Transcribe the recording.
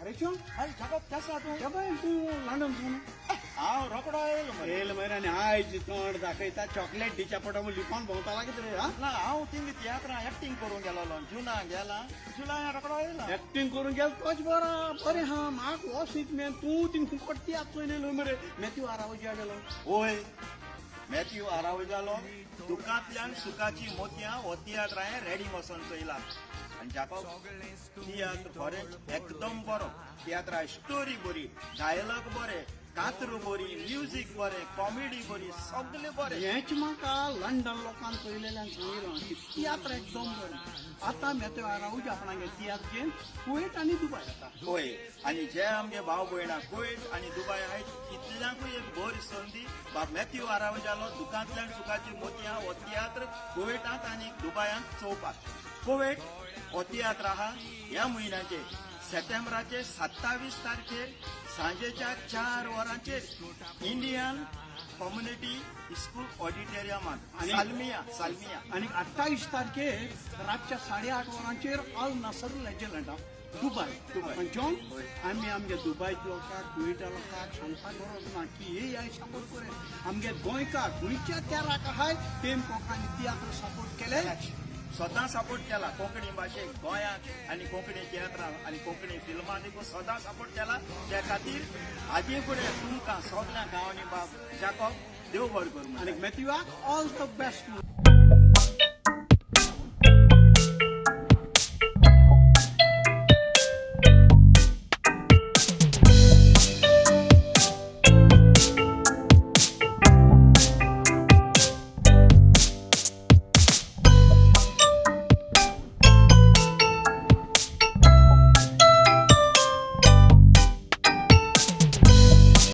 अरे चो हय जाकोब केसो तूं? हे बाय, तूं लंडन सून हांव रोकडो आयलो मरे. येयलो मरे आनी आयज तोंड दाखयता, चॉकलेट दिच्या पडो लिपोन भोंवता लागीत रे. हा, ना, हांव थिंग तियात्रां एक्टींग करूंक गेलोलो. जुना गेला, जुलया रोकडो आयला. एक्टींग करूंक गेलो तोच बरो बरें. हा, म्हाका हो सीत मे तूं थिंग फुकट तियात्र चोयन येयलो मरे. मॅथ्यू आरावजा गेलो. होय, मॅथ्यू आरावजालो दुकांतल्यान सुखाची मोतयां हो तियात्र हांवें रेडी वचोन चोयला. आनी जाकोब, तियात्र खरेंच एकदम बरो. तियात्रा स्टोरी बरी, डायलॉग बरे, कातरू बरी, म्युजीक बरें, कॉमेडी बरी, सगळें बरें. हेंच म्हाका लंडन लोकांक चोयलेल्यान सांगिल्लो की तियात्र एकदम बरें. आतां मॅथ्यू आरावजा आपणागे तियात्र घेवन कुवेट आनी दुबाय येता. होय, आनी जे आमगे भाव भयणां कुवेट आनी दुबाय आहाय, तितल्यांकूय एक बरी संदी, बाब मॅथ्यू आरावजालो दुकांतल्यान सुखाची मोतयां हो तियात्र कुवेटांत आनी दुबायांत चोवपाक. कुवेट हो तियात्र आहा ह्या म्हयन्याचे सप्टेंबराचे 27 तारखेर सांजेच्या 4 वरांचेर Indian community school ऑडिटोरियमात, Salmiya, Salmiya. आनी 28 तारखेर रातच्या 8:30 वरांचेर अल नसर लेजलँडा, दुबाय. दुबाय. जॉन, आमी आमगे दुबाय लोकांक, कुवेटा लोकांक सांगपाक गरज ना की हे I support करे. आमगे गोंयकार गोंयच्या तेराक आहाय, तेम कोंकणी तियात्र सपोर्ट केले. सदां सपोर्ट केला कोंकणी भाशेक, गोंयाक आनी कोंकणी तियात्रां आनी कोंकणी फिल्मां देखून सदां सपोर्ट केला. त्या खातीर हाजे फुडें तुमकां सगल्या गांवांनी बाब जाकोब देव बरें करूं. आनी मॅथ्यूआक ऑल the best.